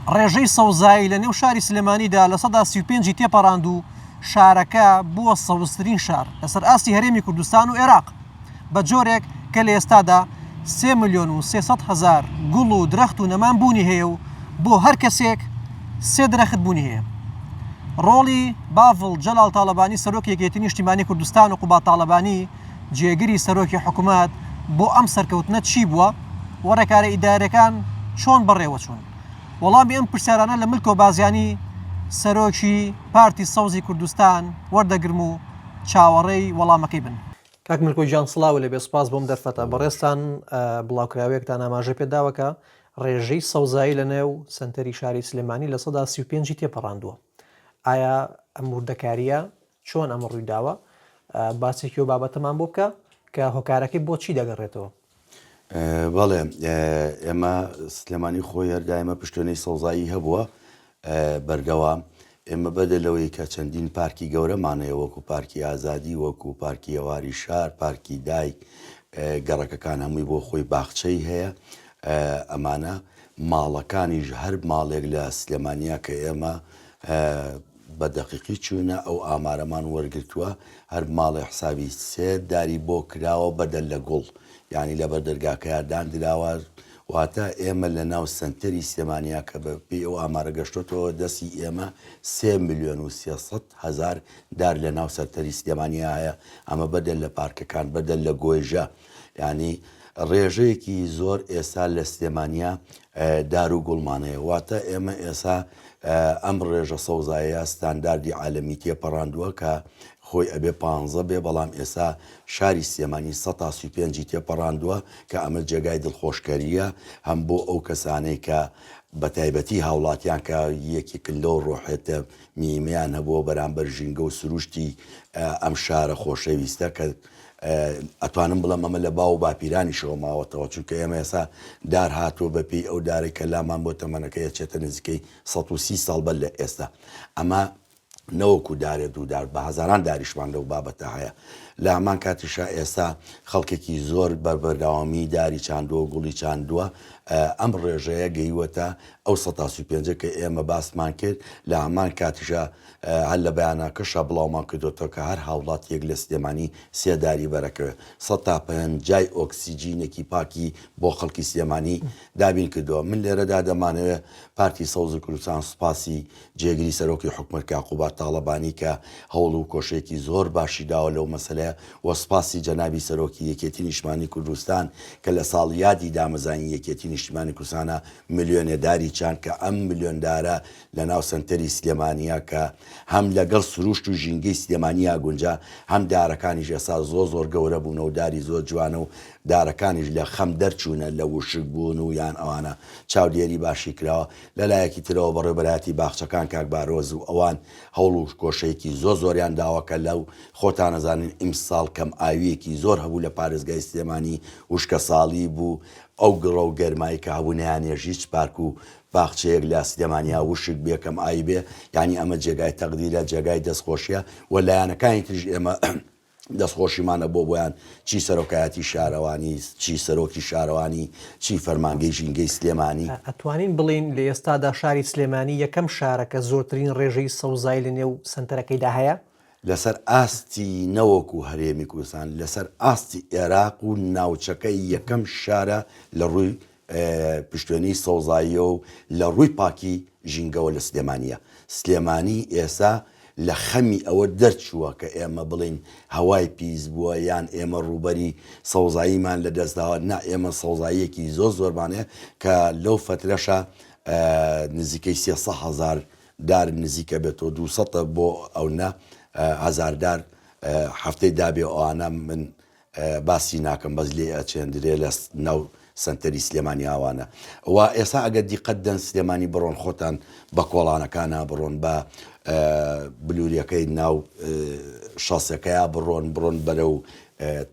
ڕێژەی سەوزایی لە نێو شاری سلێمانیدا 35% ی تێپەڕاند و شارەکە بووە سەوزترین شار لەسەر ئاستی هەرێمی کوردستان و ئێراق بە جۆرێک کە لە ئێستادا 3,300,000 گوڵ و درەخت و نەمام بوونی هەیە و بۆ هەر کەسێک سێ درەخت بوونی هەیە. ڕۆڵی باڤڵ جەلال تاڵەبانی سەرۆکی یەکێتی نیشتیمانی کوردستان و قوباد تاڵەبانی جێگری سەرۆکی حکومەت بۆ ئەم سەرکەوتنە چی بووە و ڕێکارە ئیداریەکان چۆن بەڕێوەچوون؟ وەڵامی ئەم پرسیارانە لە ملکۆ بازیانی سەرۆکی پارتی سەوزی کوردستان وەردەگرم و چاوەڕێی وەڵامەکەی بن. کاک ملکۆ گیان سڵاو لێبێ سوپاس بۆم دەرفەتە بەڕێزتان بڵاوکراوەیەکتان ئاماژە پێداوە کە ڕێژەی سەوزایی لە نێو سەنتەری شاری سلێمانی 35% ی تێپەڕاندووە ئایا ئەم وردەکارییە چۆن ئەمە ڕوویداوە؟ باسێکی ئەو بابەتەمان بۆ بکە کە هۆکارەکەی بۆ چی دەگەڕێتەوە؟ بەڵێ ئێمە سلێمانی خۆی هەر دایمە پشتێنەی سەوزایی هەبووە بەردەوام ئێمە بەدە لەوەی کە چەندین پارکی گەورەمان هەیە وەکو پارکی ئازادی وەکو پارکی هەواری شار پارکی دایک گەڕەکەکان هەمووی بۆ خۆی باخچەی هەیە ئەمانە ماڵەکانیش هەر ماڵێک لە سلێمانیا کە ئێمە بە دەقیقی چووینە ئەو ئامارەمان وەرگرتووە هەر ماڵێ حسابی سێ داری بۆ کراوە بەدەر لە گوڵ یانی لەبەر دەرگاکەیا داندراوە واتە ئێمە لە ناو سەنتەری سلێمانیا کە بە پێی ئەو ئامارە گەشتۆتەوە دەستی ئێمە 3 ملیۆن و 300 هەزار دار لە ناو سەنتەری سلێمانیا هەیە ئەمە بەدەر لە پارکەکان بەدەر لە گۆیژە یانی ڕێژەیەکی زۆر ئێستا لە سلێمانیا دار و گوڵمان هەیە واتە ئێمە ئێسا ئەم ڕێژە سەوزایە ستانداردی عالەمی تێپەڕاندووە کە خۆی ئەبێ پانزە بێ بەڵام ئێسا شاری سلێمانی سەتا 35ی تێپەڕاندووە کە ئەمە جێگای دڵخۆشکەرییە هەم بۆ ئەو کەسانەی کە بە تایبەتی هاوڵاتیان کە یەکێکن لەو ڕۆحێتە میمیان هەبووە بەرامبەر ژینگە و سروشتی ئەم شارە خۆشەویستە کە ئەتوانم بڵێم ئەمە لە باو و باپیرانیشەوە ماوەتەوە، چونکە ئێمە ئێستا دار هاتووە بە پێی ئەو دارەی کە لامان بۆ تەمەنەکەی ئەچێتە نزیکەی 130 ساڵ بەر لە ئێستا. ئەمە نەوەکو دارێ دوو دار بە هەزاران داریشمان لەو بابەتە هەیە. لە هەمان کاتیشا ئێستا خەڵکێکی زۆر بە بەردەوامی داری چاندووە و گوڵی چاندووە، ئەم ڕێژەیە گەیوەتە ئەو 135 کە ئێمە باسمان کرد، لە هەمان کاتیشا هەر لە بەیانناکەشا بڵاومان کردۆتەوە کە هەر هاوڵاتییەک لە سلێمانی سێ داری بەرەکەوێت، سەتا پەنجای ئۆکسجینێکی پاکی بۆ خەڵکی سلێمانی دابین کردووە. من لێرەدا دەمانەوێت پارتی سەوز کوردستان سوپاسی جێگری سەرۆکی حکومەت کاک قوباد تاڵەبانی کە هەوڵ و کۆشەیەکی زۆر باشی داوە لەو مەسەلەیە و سوپاسی جەنابی سەرۆکی یەکێتی نیشتمانی کوردستان کە لە ساڵیادی دامەزرانی یەکێتی نیشتیمانی کوردستانا ملیۆنێ داری چاند کە ئەم ملیۆن دارە لە ناو سەنتەری سلێمانییە کە هەم لەگەڵ سروشت و ژینگەی سلێمانییا گونجا، هەم دارەکانیش ئێستا زۆر زۆر گەورە بوونە و داری زۆر جوانە و دارەکانیش لە خەم دەرچوونە لە وشک بوون و یان ئەوانە چاودێری باشی کراوە. لە لایەکی ترەوە بەڕێوەبەرایەتی باخچەکان کاک بارۆز و ئەوان هەوڵ و کۆشەیەکی زۆر زۆریان داوە کە لەو خۆتان ئەزانن ئیمساڵ کەم ئاوییەکی زۆر هەبوو لە پارێزگای سلێمانی وشکەساڵی بوو ئەو گڕە و گەرمای کە هەبوو نەیانهێشت هیچ پارک و باخچەیەک لە سلێمانیا وشک بێ کەم ئاوی بێ یانی ئەمە جێگای تەقدیرە جێگای دەستخۆشیە و لایەنەکانی تریش ئێمە دەستخۆشیمانە بۆ بۆیان چی سەرۆکایەتی شارەوانی چی سەرۆکی شارەوانی چی فەرمانگەی ژینگەی سلێمانی. ئەتوانین بڵێین لە ئێستادا شاری سلێمانی یەکەم شارە کە زۆرترین ڕێژەی سەوزایی لە نێو سەنتەرەکەیدا هەیە؟ لەسەر ئاستی نەوەکو هەرێمی کوردستان لەسەر ئاستی ئێراق و ناوچەکە یەکەم شارە لە ڕووی پشتێنەی سەوزاییە و لە ڕووی پاکی ژینگەوە لە سلێمانییە. سلێمانی ئێستا لە خەمی ئەوە دەرچووە کە ئێمە بڵێین هەوای پیس بووە یان ئێمە ڕووبەری سەوزاییمان لە دەست داوە، نا ئێمە سەوزاییەکی زۆر زۆرمان هەیە کە لەو فەترەشا نزیکەی 300 هەزار دار نزیکە بێتەوە 200 بۆ ئەونە هەزار دار هەفتەی دابێ ئەوانە من باسی ناکەم بەس لێ ئەچێندرێ لە ناو سەنتەری سلێمانی ئاوانە و ئێستا ئەگەر دیقەت دەن سلێمانی بڕۆن خۆتان بە کۆڵانەکانە بڕۆن بە بلوریەکەی ناو شاسەکەیا بڕۆن بڕۆن بەرەو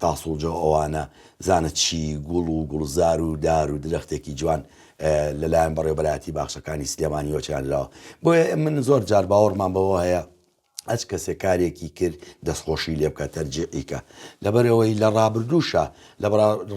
تاسوڵجە ئەوانە زانە چی گوڵ و گوڵزار و دار و درەختێکی جوان لەلایەن بەڕێوبەرایەتی باخچەکانی سلێمانیەوە چێنراوە بۆیە من زۆر جار باوەڕمان بەوە هەیە. هەچ کەسێ کارێکی کرد دەستخۆشی لێ بکە تەرجیعی کە لەبەرئەوەی لە ڕابردووشا لە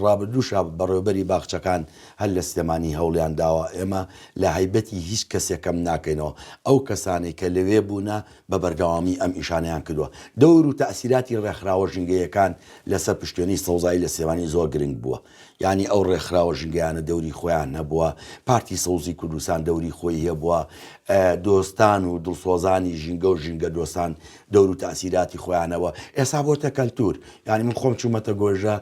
ڕابردووشا بەڕێوبەری باخچەکان هەر لە سلێمانی هەوڵیان داوە ئێمە لە هەیبەتی هیچ کەسێک کەم ناکەینەوە ئەو کەسانەی کە لەوێ بوونە بە بەردەوامی ئەم ئیشانەیان کردووە دەور و تەئسیراتی ڕێکخراوە ژینگەیەکان لەسەر پشتێنەی سەوزایی لە سلێمانی زۆر گرنگ بووە یانی ئەو ڕێکخراوە ژینگەیانە دەوری خۆیان هەبووە، پارتی سەوزی کوردستان دەوری خۆی هەبووە، دۆستان و دڵسۆزانی ژینگە و ژینگەدۆستان دەور و تاسیراتی خۆیان هەبووە، ئێستا بۆتە کەلتوور، یانی من خۆم چوومەتە گۆیژە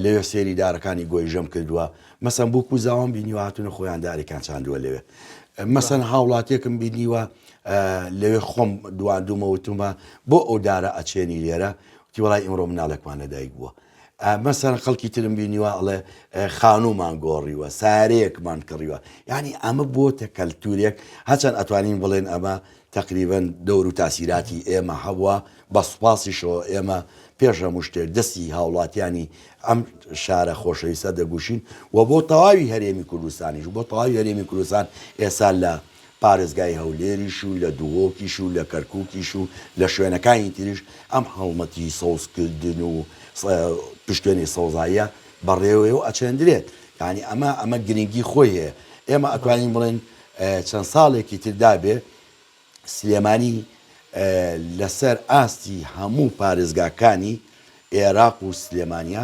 لەوێ سەیری دارەکانی گۆیژەم کردووە، مەسەن بووک و زاوام بینیوە هاتوونە خۆیان دارێکیان چاندووە لەوێ، مەسەن هاوڵاتیەکم بینیوە لەوێ خۆم دواندوومە وتومە بۆ ئەو دارە ئەچێنی لێرە، وتی وەڵای ئیمڕۆ مناڵێکمان لەدایک بووە. مەسەلەن خەڵکی ترم بینیوە ئەڵێ خانوومان گۆڕیوە سارەیەکمان کڕیوە یعنی ئەمە بۆتە کەلتورێک هەچەند ئەتوانین بڵێن ئەمە تقریبن دەور و تاسیراتی ئێمە هەبووە بە سوپاسیشەوە ئێمە پێش هەموو شتێک دەستی هاوڵاتیانی ئەم شارە خۆشەویستە دەگوشین و بۆ تەواوی هەرێمی کوردستانیش بۆ تەواوی هەرێمی کوردستان ئێستا لە پارێزگای هەولێریش و لە دهۆکیش و لە کەرکوکیش و لە شوێنەکانی تریش ئەم هەڵمەتی سەوزکردن و پشتێنەی سەوزاییە بەڕێوەیە و ئەچێندرێت. یانی ئەمە ئەمە گرنگی خۆی هەیە. ئێمە ئەتوانین بڵێین چەند ساڵێکی تر دابێ سلێمانی لەسەر ئاستی هەموو پارێزگاکانی ئێراق و سلێمانیە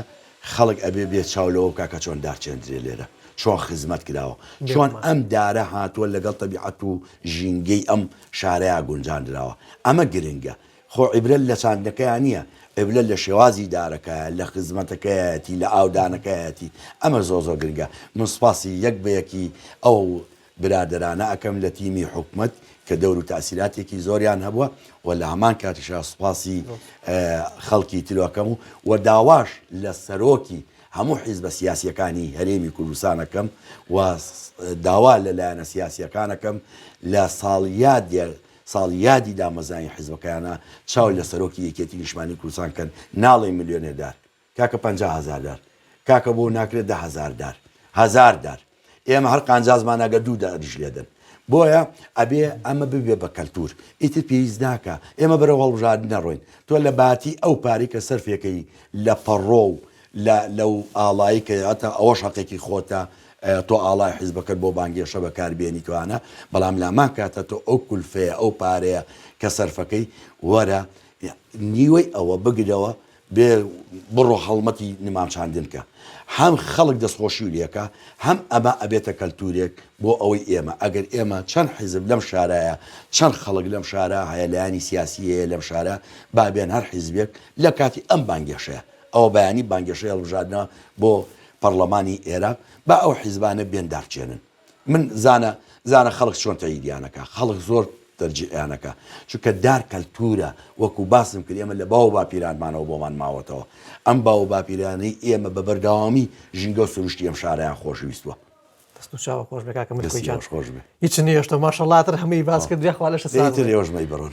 خەڵک ئەبێ بێ چاو لەوە بکا کە چۆن دار چێندرێ لێرە چۆن خزمەت کراوە چۆن ئەم دارە هاتووە لەگەڵ تەبیعەت و ژینگەی ئەم شارەیا گونجاندراوە ئەمە گرنگە خۆ عیبرەت لە چاندنەکەیا نییە عیبرەت لە شێوازی دارەکەیە لە خزمەتەکەیەتی لە ئاودانەکەیەتی ئەمە زۆر زۆر گرنگە من سوپاسی یەک بە یەکی ئەو برادەرانە ئەکەم لە تیمی حکومەت کە دەور و تاسیراتێکی زۆریان هەبووە و لە هەمان کاتیشا سوپاسی خەڵکی تر ئەکەم و و داواش لە سەرۆکی هەموو حیزبە سیاسیەکانی هەرێمی کوردستان ئەکەم و داوا لە لایەنە سیاسیەکان ئەکەم لە ساڵیاد ساڵیادی دامەزرانی حیزبەکەیانە چاو لە سەرۆکی یەکێتی نیشتمانی کوردستان کەن ناڵێی ملیۆنێ دار کاکە 50 هەزار دار کاکە بۆ ناکرێت 10 هەزار دار هەزار دار ئێمە هەر قانجازمان ئەگەر دوو داریش لێدەن بۆیە ئەبێ ئەمە ببێ بە کەلتور ئیتر پێویست ناکە ئێمە بەرەو هەڵبژاردن نەڕۆین تۆ لە باتی ئەو پارەی کە سەرفێکەی لە پەڕۆ و لە لەو ئاڵایی کە هەتا ئەوەش حەقێکی خۆتە تۆ ئاڵای حیزبەکەت بۆ بانگێشە بەکاربێنی توانە بەڵام لامان کاتە تۆ ئەو کولفەیە ئەو پارەیە کە سەرفەکەی وەرە نیوەی ئەوە بگرەوە بێ بڕۆ هەڵمەتی نمام چاندن کە هەم خەڵک دەستخۆشی لێکا هەم ئەمە ئەبێتە کەلتورێک بۆ ئەوەی ئێمە ئەگەر ئێمە چەند حیزب لەم شارایە چەند خەڵک لەم شارا هەیە لایەنی سیاسی هەیە لەم شارە با بێن هەر حیزبێک لە کاتی ئەم بانگێشەیە ئەوە بەیانی بانگێشەی هەڵبژاردنە بۆ پەڕلەمانی ئێراق با ئەو حیزبانە بێن دارچێنن. من زانە زانە خەڵک چۆن تەییدیان ئەکا خەڵک زۆر تەرجیعیان ئەکا چونکە دار کەلتورە وەکو باسم کرد ئێمە لە باو باپیرانمانەوە بۆمان ماوەتەوە ئەم باو باپیرانەی ئێمە بە بەردەوامی ژینگە و سروشتی ئەم شارەیان خۆشویستوە. دەست و چاوە خۆش بێ کاکە ملکۆی گیان خۆش بێ هیچ نییە شتە ماشەڵڵا تر هەمووی باس کرد یاخوا لەشت ساغ بێ. ئیتر ئێوەش مەیبڕن.